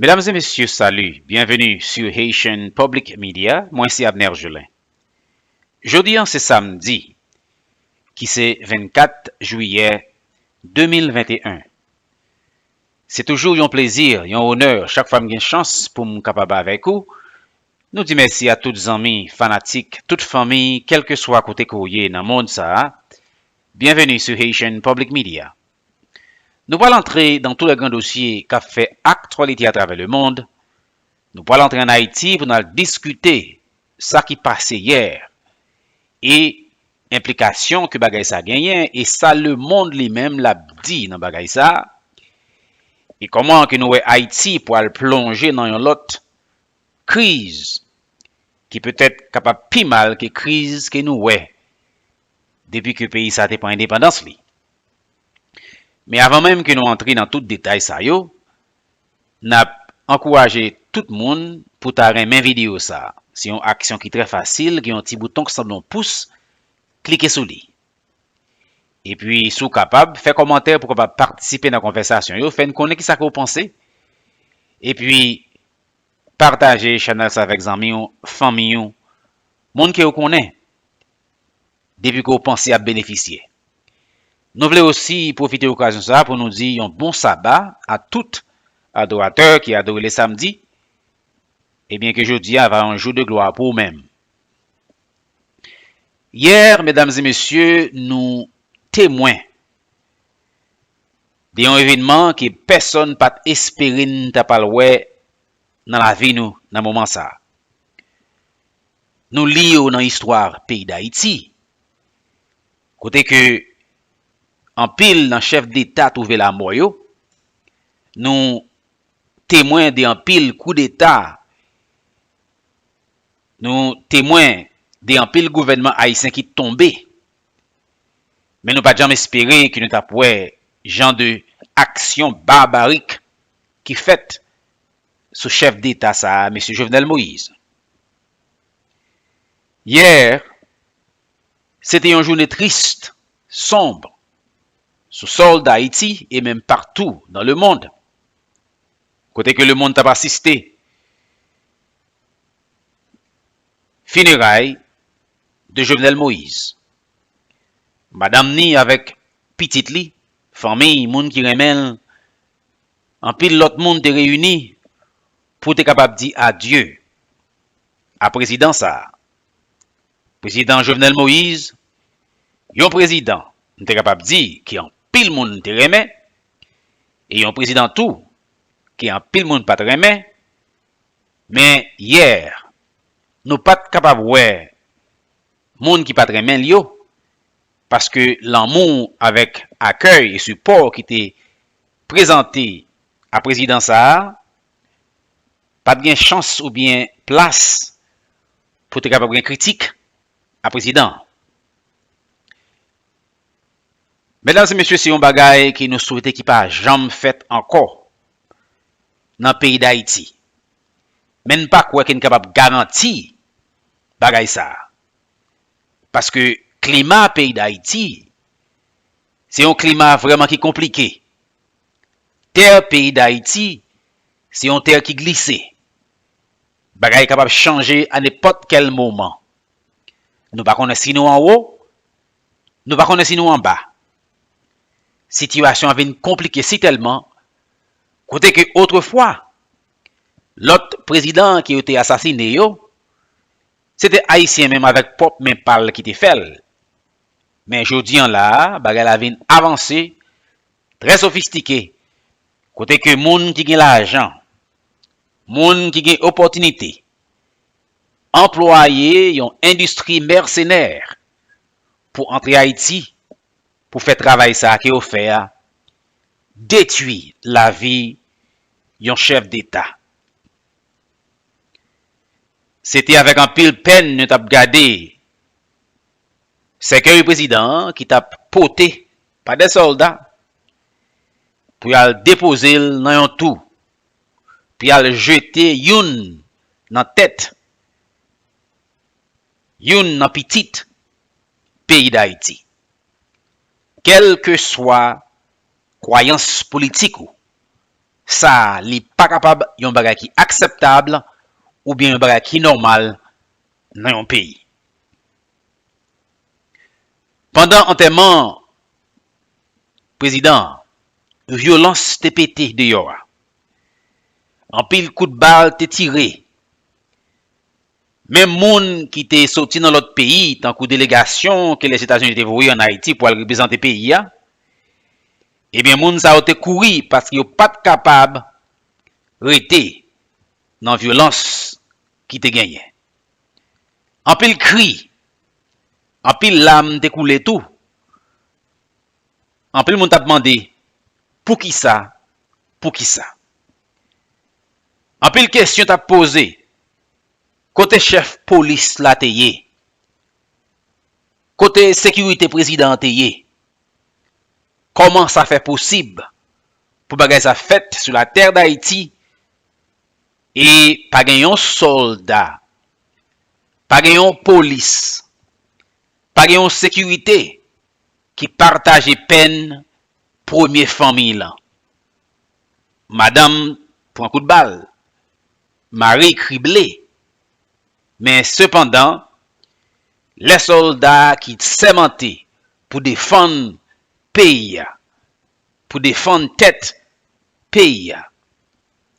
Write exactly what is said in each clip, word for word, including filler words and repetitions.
Medam e mesye, sali, byenveni sou Haitian Public Media, mwen se Abner Julien. Jodi a se samdi, ki se vennkat jiyè de mil venteyen. Se toujou yon plezi, yon onè, chak fwa m gen chans pou m kapab avèk ou. Nou di mèsi a tout zanmi, fanatik, tout fanmi, kèlkeswa kote ke w ye nan mond sa a. Byenveni sou Haitian Public Media. Nou pral antre dans tous les grands dossiers k ap fè aktyalite atravè lemonn. Nou pral antre ann Ayiti pou n al diskite sa ki pase yè e enplikasyon ke bagay sa genyen e sa lemonn li menm l ap di nan bagay sa. E kòman ke nou wè Ayiti pral plonje nan yon lòt kriz ki petèt kapab pi mal ke kriz ke nou wè depi ke peyi sa te pran endepandans li. Men avan menm ke nou antre nan tout detay sa yo, n ap ankouraje tout moun pou ta renmen videyo sa. Se yon aksyon ki trè fasil, gen yon ti bouton ki sanble yon pous, klike sou li. Epi, si w kapab, fè kòmantè pou w kapab patisipe nan konvèsasyon yo, fè n konnen kisa ke w panse. Epi, pataje chanèl sa avèk zanmi w, fanmi w, moun ke w konnen, depi ke w panse ap benefisye. Nou vle osi pwofite okazyon sa a pou nou di yon bon saba a tout adoratè ki adore le samdi, ebyen ke jodi a va yon jou de glwa pou ou menm. Yè, medam e mesye, nou temwen de yon evènman ke pèsonn pa t espere n ta pral wè nan lavi nou nan moman sa a. Nou li yo nan istwa peyi Dayiti, kote ke anpil nan chèf deta twouve lamò yo. Nou temwen de anpil koudeta. Nou temwen de anpil gouvènman ayisyen ki tonbe. Men nou pa t janm espere ke nou t ap wè jan de aksyon babarik ki fèt sou chèf deta sa a, mesye Jovenel Moïse. Yè, se te yon jounen tris, sonb, sou sòl Dayiti e menm patou nan lemonn, kote ke lemonn t ap asiste fineray de Jovenel Moïse. Madanm ni avèk pitit li, fanmi, moun ki renmen l, anpil lòt moun te reyini pou te kapab di adye a prezidan sa a. Prezidan Jovenel Moïse, yon prezidan, m te kapab di, ke anpil moun te renmen, e yon prezidan tou, ke anpil moun pa t renmen, men yè, nou pa t kapab wè moun ki pa t renmen l yo, paske lanmou avèk akèy e sipò ki te prezante a prezidan sa a, pa t gen chans oubyen plas pou te kapab gen kritik a prezidan. Medam e mesye, se yon bagay ke nou swete ki pa janm fèt ankò nan peyi Dayiti. Men n pa kwè ke n kapab garanti bagay sa a. Paske klima peyi Dayiti, se yon klima vrèman ki konplike. Tè peyi Dayiti, se yon tè ki glise. Bagay kapab chanje a nenpòt kèl moman. Nou pa konnen si nou anwo, nou pa konnen si nou anba. Sitiyasyon an vin konplike sitèlman, kote ke otrefwa, lòt prezidan ke yo te asasine yo, se te Ayisyen menm avèk pwòp men pa l ki te fè l. Men jodi an la a, bagay la vin avanse, trè sofistike, kote ke moun ki gen lajan, moun ki gen opòtinite, anplwaye yon endistri mèsenè pou antre Ayiti, pou fè travay sa a ke yo fè a, detwi lavi yon chèf deta. Se te avèk anpil pèn nou t ap gade sèkèy prezidan an ki t ap pote pa de sòlda pou y al depoze l nan yon twou, pou y al jete youn nan tèt youn nan pitit peyi Dayiti. Kèlkeswa kwayans politik ou, Sa a, li pa kapab yon bagay ki akseptab oubyen yon bagay ki nòmal nan yon peyi. Pandan antèman prezidan an, vyolans te pete deyò a. Anpil kout bal te tire. Menm moun ki te soti nan lòt peyi, tankou delegasyon ke Lèzetazini te voye ann Ayiti pou al reprezante peyi a, ebyen, moun sa yo te kouri paske yo pa t kapab rete nan vyolans ki te genyen. Anpil kri, anpil lam te koule tou. Anpil moun t ap mande, "Poukisa? Poukisa?" Anpil kesyon t ap poze, "Kote chèf polis la te ye? Kote sekirite prezidan an te ye? Kòman sa fè posib pou bagay sa fèt sou latè Dayiti e pa gen yon sòlda, pa gen yon polis, pa gen yon sekirite ki pataje pèn premye fanmi lan?" Madanm pran kout bal, mari krible, men sepandan, lè sòlda ki sèmante pou defann peyi a, pou defann tèt peyi a,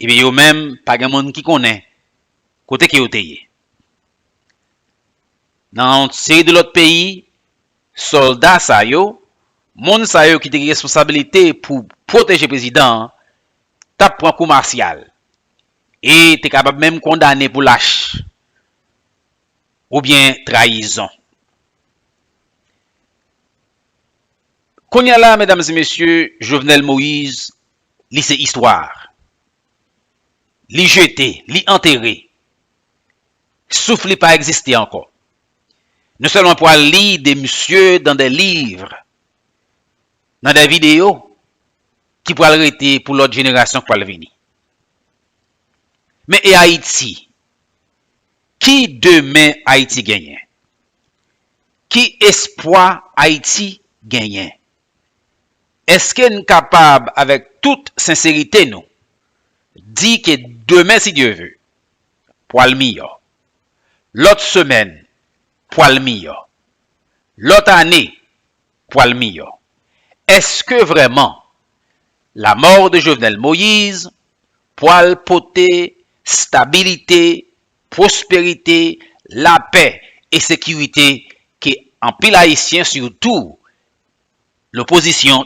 ebyen, yo menm, pa gen moun ki konnen kote ke yo te ye. Nan yon seri de lòt peyi, sòlda sa yo, moun sa yo ki te gen responsablite pou pwoteje prezidan an, t ap pran kou masyal e te kapab menm kondane pou lach oubyen trayizon. Kounye a la, medam e mesye, Jovenel Moïse, li se istwa. Li jete, li antere. Souf li pa egziste ankò. Nou sèlman pral li de misye dan de liv, nan de videyo ki pral rete pou lòt jenerasyon k pral vini. Men e Ayiti? Ki demen Ayiti genyen? Ki espwa Ayiti genyen? Èske n kapab, avèk tout senserite nou, di ke demen, si Dye ve, pral miyò? Lòt semèn, pral miyò? Lòt ane, pral miyò? Èske vrèman lamò de Jovenel Moïse pral pote stabilite, pwosperite, lapè e sekirite ke anpil Ayisyen, sitou lopozisyon,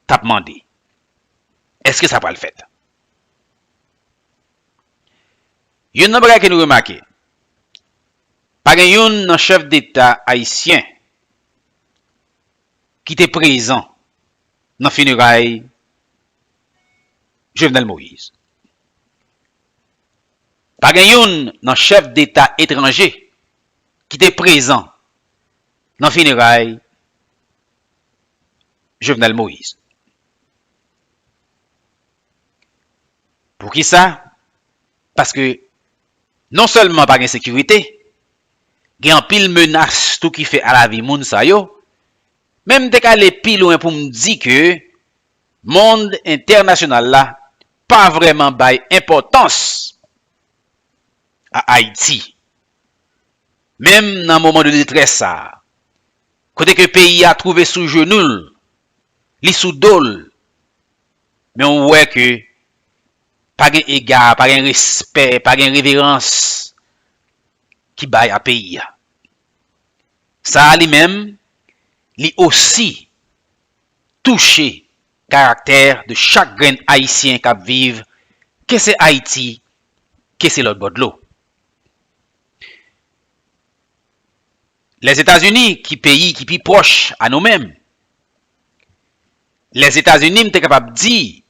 t ap mande? Èske sa pral fèt? Youn nan bagay ke nou remake, pa gen youn nan chèf deta ayisyen ki te prezan nan fineray Jovenel Moïse. Pa gen youn nan chèf deta etranje ki te prezan nan fineray Jovenel Moïse. Poukisa? Paske non sèlman pa gen sekirite, gen anpil menas tou ki fè a lavi moun sa yo, men m te ka ale pi lwen pou m di ke mond entènasyonal la pa vrèman bay enpòtans a Ayiti. Menm nan moman de detrès sa a, kote ke peyi a twouve sou jenou l, li sou do l, men ou wè ke pa gen ega, pa gen respè, pa gen reverans ki bay a peyi a. Sa a li menm, li osi touche karaktè de chak grenn Ayisyen k ap viv, ke se Ayiti, ke se lòt bò dlo. Lèzetazini, ki peyi ki pi pwòch a nou menm, Lèzetazini, m te kapab di,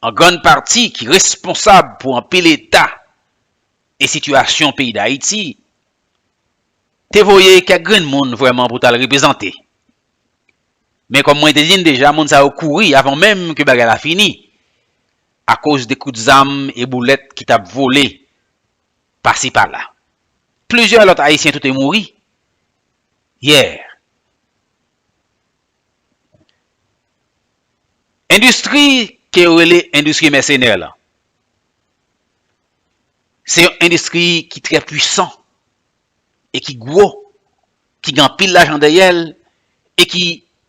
an grann pati, ki responsab pou anpil eta e sitiyasyon peyi Dayiti, te voye kèk grenn moun vrèman pou t al reprezante. Men kòm mwen te di n deja, moun sa yo kouri avan menm ke bagay la fini, akoz de kout zam e boulèt ki t ap vole pasi pala. Plizyè lòt Ayisyen tou te mouri. Yè. Endistri ke yo rele endistri mèsenè lan, Se yon endistri ki trè pwisan e ki gwo, ki gen anpil lajan dèyè l e ki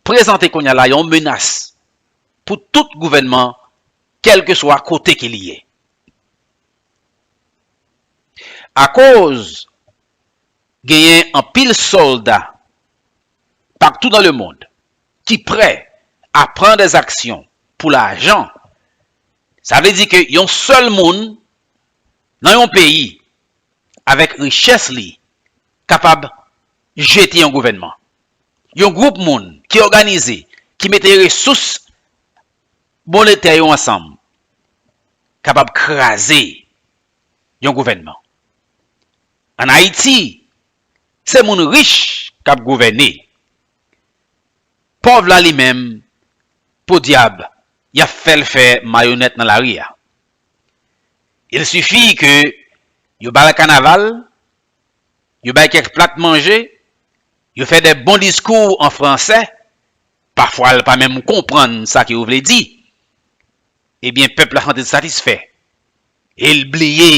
prezante kounye a la yon menas pou tout gouvènman, kèlkeswa kote ke li ye. Akoz genyen anpil sòlda partou dans le monde ki prè a pran des actions pou lajan, sa vle di ke yon sèl moun nan yon peyi avèk richès li kapab jete yon gouvènman. Yon gwoup moun ki òganize, ki mete resous monetè yo ansanm, kapab kraze yon gouvènman. Ann Ayiti, se moun rich k ap gouvène. Pòv la li menm, podyab, y ap fè l fè mayonèt nan lari a. Il sifi ke yo ba l kanaval, yo ba l kèk plat manje, yo fè de bon diskou an fransè, pafwa l pa menm konprann sa ke yo vle di. Ebyen, pèp la santi l satisfè. E l bliye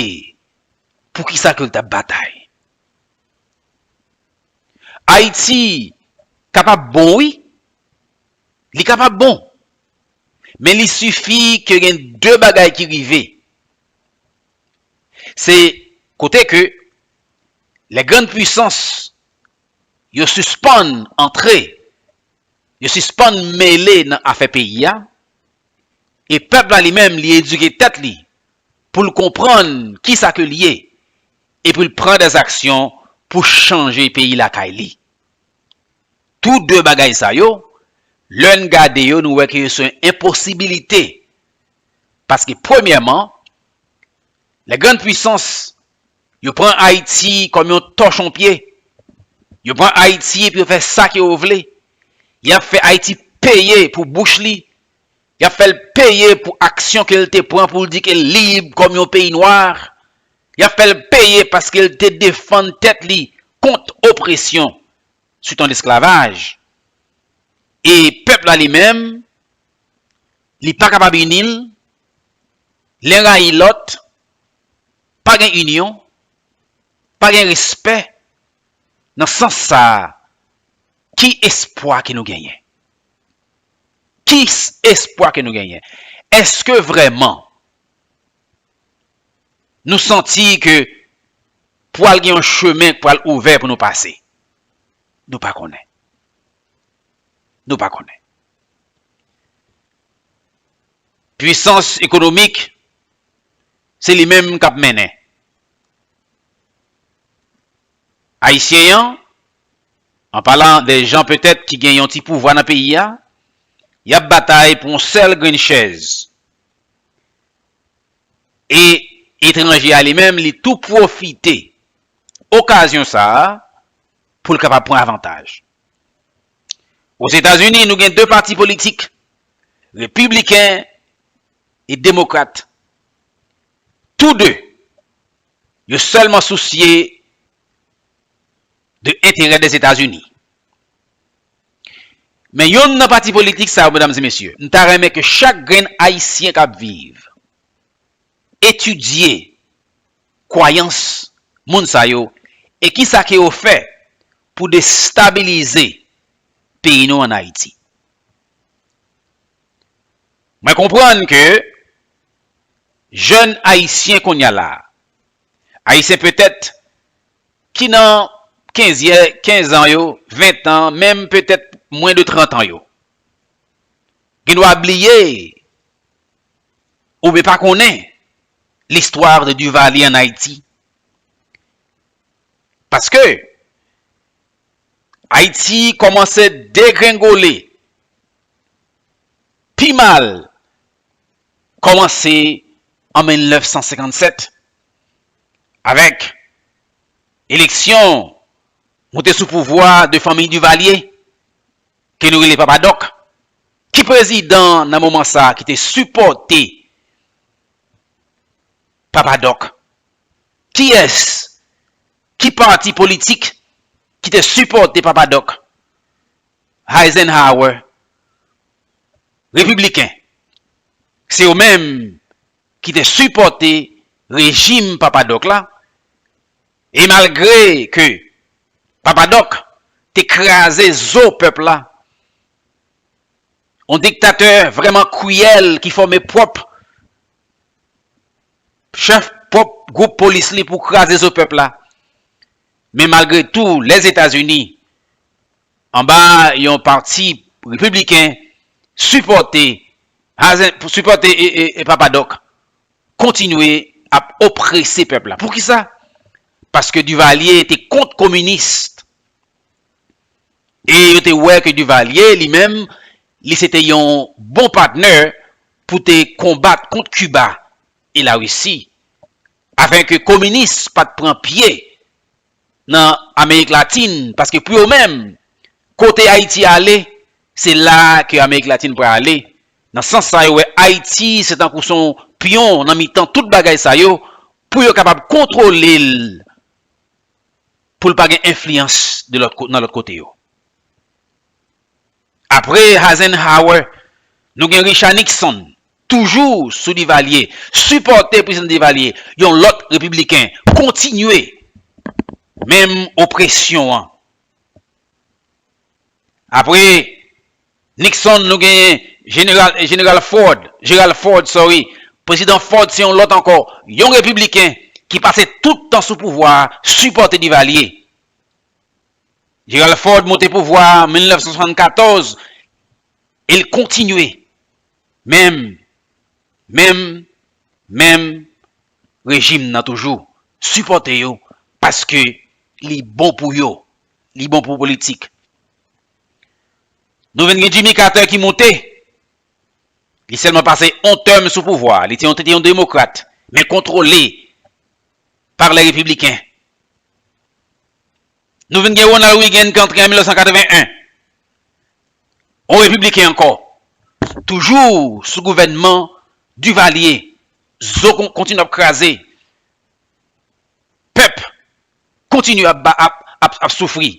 poukisa ke l t ap batay. Ayiti kapab bon, wi. Li kapab bon. Men li sifi ke gen de bagay ki rive. Se kote ke les grandes puissances yo sispann antre, yo sispann mele nan afè peyi a, e pèp la li menm li edike tèt li pou l konprann kisa ke l ye, e pou l pran des actions pou chanje peyi lakay li. Tou de bagay sa yo, lè n gade yo, nou wè ke yo se yon enposibilite. Paske premyèman, les grandes puissances, yo pran Ayiti kòm yon tòchonpye. Yo pran Ayiti epi yo fè sa ke yo vle. Y ap fè Ayiti peye pou bouch li. Y ap fè l peye pou aksyon ke l te pran pou l di ke l lib kòm yon peyi nwa. Y ap fè l peye paske l te defann tèt li kont opresyon sou tan lesklavaj. E pèp la li menm, li pa kapab ini l, len rayi lòt, pa gen inyon, pa gen respè. Nan sans sa a, ki espwa ke nou genyen? Ki s- espwa ke nou genyen? Èske vrèman nou santi ke pral gen yon chemen k pral ouvè pou nou pase? Nou pa konnen. Nou pa konnen. Pwisans ekonomik, se li menm k ap mennen. Ayisyen an, an palan de jan petèt ki gen yon ti pouvwa nan peyi a, y ap batay pou yon sèl grenn chèz. E etranje a li menm, li tou pwofite okazyon sa a pou l kapab pran avantaj. Ozetazini, nou gen de pati politik, repibliken e demokrat. Tou de, yo sèlman sousye de enterè Dèzetazini. Men yonn nan pati politik sa yo, medam e mesye, m ta renmen ke chak grenn Ayisyen k ap viv etidye kwayans moun sa yo e kisa ke yo fè pou destabilize peyi nou ann Ayiti. Mwen konprann ke jèn Ayisyen kounye a la, Ayisyen petèt ki nan kenz, kenz an yo, ven an, menm petèt mwen de trant an yo, gendwa bliye oubyen pa konnen listwa de Duvalier ann Ayiti. Paske Ayiti kòmanse degrengole pi mal kòmanse an mil nèf san senkann sèt avèk eleksyon moute sou pouvwa de fanmi Duvalier, ke nou rele Papa Dòk. Ki prezidan nan moman sa a ki te sipòte Papa Dòk? Kiyès, ki pati politik ki te sipòte Papa Dòk? Eisenhower, repibliken, se yo menm ki te sipòte rejim Papa Dòk la, e malgre ke Papa Dòk te kraze zo pèp la, yon diktatè vrèman kriyèl ki fòme pwòp chèf, pwòp gwoup polis li pou kraze zo pèp la. Men malgre tou, Lèzetazini, anba yon pati repibliken, sipòte, Hazen, sipòte e, e, e Papa Dòk, kontinye ap oprese pèp la. Poukisa? Paske Duvalier te kont kominis. E yo te wè ke Duvalier, li menm, li se te yon bon patnè pou te konbat kont Kiba e Larisi, afin ke kominis pa t pran pye nan Amerik Latin, paske pou yo menm, kote Ayiti ale, se la ke Amerik Latin prale. Nan sans sa, yo wè Ayiti se tankou se yon pyon nan mitan tout bagay sa yo, pou yo kapab kontwole l, pou l pa gen enfliyans de lòt ko-, nan lòt kote yo. Apre Eisenhower, nou gen Richard Nixon, toujou sou Duvalier, sipòte prezidan Duvalier, yon lòt repibliken, kontinye menm opresyon an. Apre Nixon, nou genyen Jeneral, Jeneral Ford, Gerald Ford, sorry. Prezidan Ford se yon lòt ankò, yon repibliken ki pase tout tan sou pouvwa a, sipòte Duvalier. Gerald Ford monte pouvwa a an mil nèf san swasannkatòz e l kontinye menm, menm, menm rejim nan toujou, sipòte yo paske li bon pou yo, li bon pou politik. Nou vin gen Jimmy Carter ki monte, li sèlman pase yon tèm sou pouvwa a, li te yon, te yon demokrat, men kontwole pa lè repibliken. Nou vin gen Ronald Reagan ki antre an mil nèf san katreven en. Yon repibliken ankò. Toujou sou gouvènman Duvalier, zo kon-, kontinye ap kraze. Pèp kontinye ap, ba-, ap, ap, ap soufri.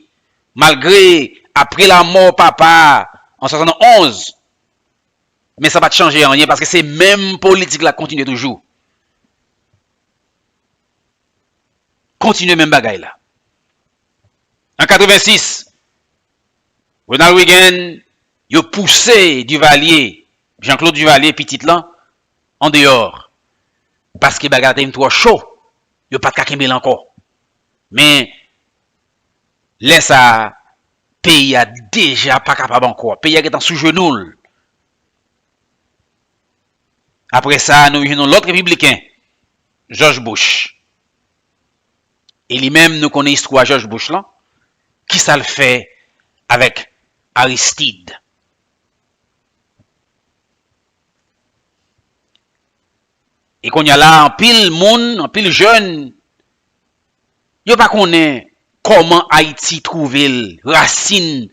Malgre apre lanmò papa a an swasann onz, men sa pa t chanje anyen paske se menm politik la k kontinye toujou. Kontinye menm bagay la. An katreven sis, Ronald Reagan, yo pouse Duvalier, Jean-Claude Duvalier, pitit lan, andeyò. Paske bagay la te vin twò cho, yo pa t ka kenbe l ankò. Men, lè sa a, peyi a deja pa kapab ankò. Peyi a gentan sou jenou l. Apre sa, nou jwenn yon lòt repibliken, George Bush. E li menm, nou konnen istwa George Bush lan. Kisa l fè avèk Aristide? E kounye a la, anpil moun, anpil jèn, yo pa konnen kòman Ayiti twouve l, rasin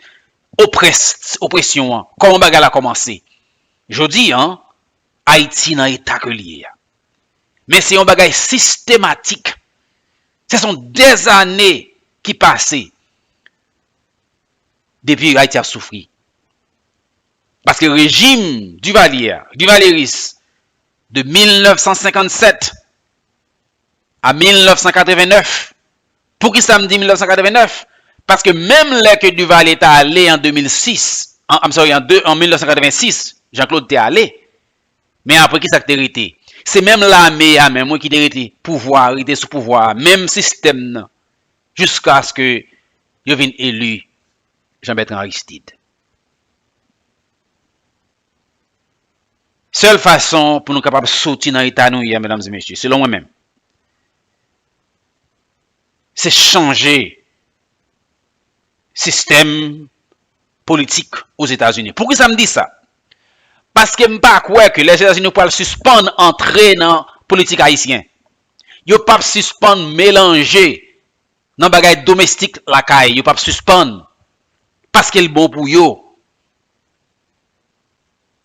opres-, opresyon an, kòman bagay la kòmanse. Jodi a, Ayiti nan eta ke l ye a. Men se yon bagay sistematik. Se son dèzane ki pase depi Ayiti ap soufri. Paske rejim Duvalier a, Duvalieris, de mil nèf san senkannsèt a mil nèf san katreven nèf. Poukisa m di mil nèf san katreven nèf? Paske menm lè ke Duvalier ta ale an de mil sis, an, I'm sorry, an de, an mil nèf san katreven sis, Jean-Claude te ale. Men apre, kisa k te rete? Se menm lame a menm, wi, ki te rete pouvwa, rete sou pouvwa a, menm sistèm nan, jiskaske yo vin eli Jean Bertrand Aristide. Sèl fason pou nou kapab soti nan eta nou ye a, medam e mesye, selon mwen menm, se chanje sistèm politik Ozetazini. Poukisa m di sa? Paske m pa kwè ke Lèzetazini pral sispann antre nan politik ayisyen. Yo p ap sispann melanje nan bagay domestik lakay. Yo p ap sispann. Paske l bon pou yo.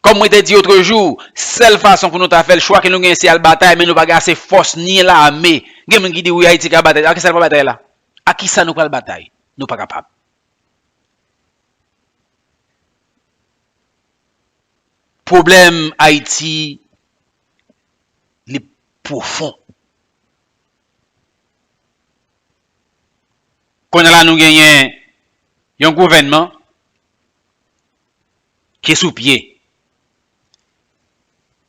Kòm mwen te di otrejou, sèl fason pou nou ta fè l, chwa ke nou genyen se al batay, men nou pa gen ase fòs ni lame. Gen moun ki di, "Wi, Ayiti ka batay." A kisa l pral batay la? A kisa nou pral batay? Nou pa kapab. Pwoblèm Ayiti, li pwofon. Kounye a la, nou genyen yon gouvènman ki sou pye.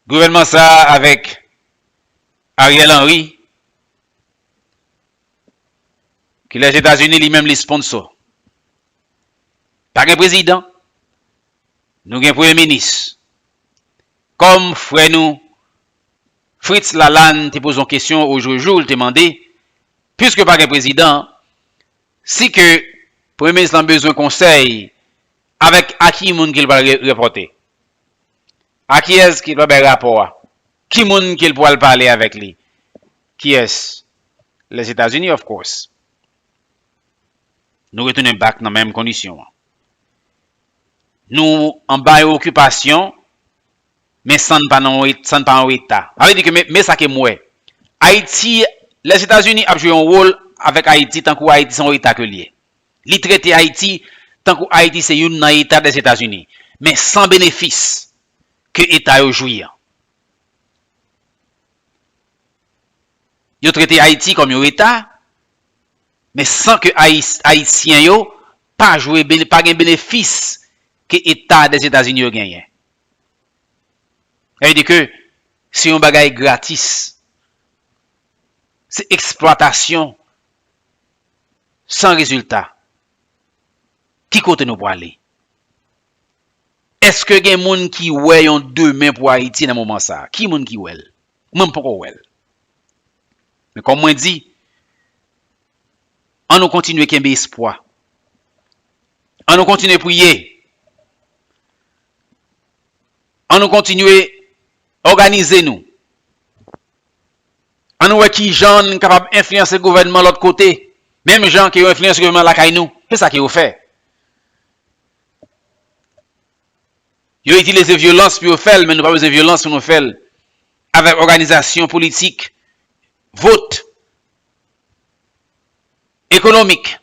Gouvènman sa a avèk Ariel Henry, ki Lèzetazini li menm li sponsò. Pa gen prezidan, nou gen premye minis. Kòm frè nou Fritz Lalanne te poze yon kesyon o jou jou, li te mande, piske pa gen prezidan, si ke premye minis lan bezwen konsèy, avèk a ki moun ke l pral re- repòte? A kiyès ke l pral bay rapò a? Ki moun ke l pral pale avèk li? Kiyès? Lèzetazini, of course. Nou retounen back nan menm kondisyon an. Nou anba yon okipasyon, men san n pa nan yon et- san n pa yon eta. Sa vle di ke men, men sa ke m wè. Ayiti, Lèzetazini ap jwe yon wòl avèk Ayiti tankou Ayiti se yon eta ke l ye. Li trete Ayiti tankou Ayiti se youn nan eta Lèzetazini, men san benefis ke eta yo jwi an. Yo trete Ayiti kòm yon eta, men san ke Ayis- Ayisyen yo pa jwe bene- pa gen benefis ke eta Lèzetazini yo genyen. Sa vle di ke se yon bagay gratis. Se eksplwatasyon san rezilta. Ki kote nou prale? Èske gen moun ki wè yon demen pou Ayiti nan moman sa a? Ki moun ki wè l? Mwen, m poko wè l. Men kòm mwen di, an nou kontinye kenbe espwa. An nou kontinye priye. An nou kontinye òganize nou. An nou wè ki jan n kapab enfliyanse gouvènman lòt kote, menm jan ke yo enfliyanse gouvènman lakay nou. Se sa ke yo fè. Yo itilize vyolans pou yo fè l, men nou pa bezwen vyolans pou nou fè l. Avèk òganizasyon politik, vòt, ekonomik.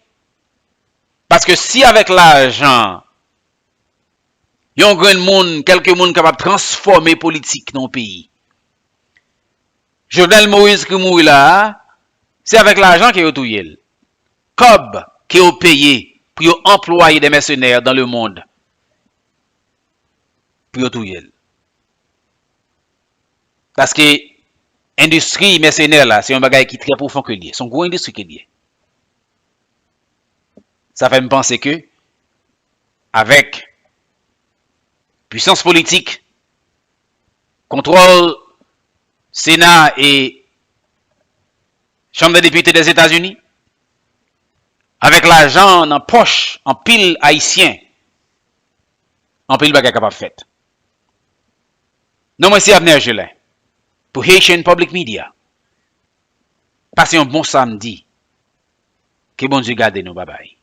Paske si avèk lajan, yon grenn moun, kèlke moun kapab transfòme politik nan yon peyi. Jovenel Moïse ki mouri la a, se avèk lajan ke yo touye l. Kòb ke yo peye pou yo anplwaye de mèsenè dans le monde pou yo touye l. Paske endistri mèsenè la, se yon bagay ki trè pwofon ke l ye. Se yon gwo endistri ke l ye. Sa fè m panse ke avèk pwisans politik, kontwòl Sena e Chanm dè Depite Dèzetazini, avèk lajan nan pòch anpil Ayisyen, anpil bagay kapab fèt. Non mwen se Abner Gelin pou Haitian Public Media. Pase yon bon samdi. Ke Bondye gade nou. Babay.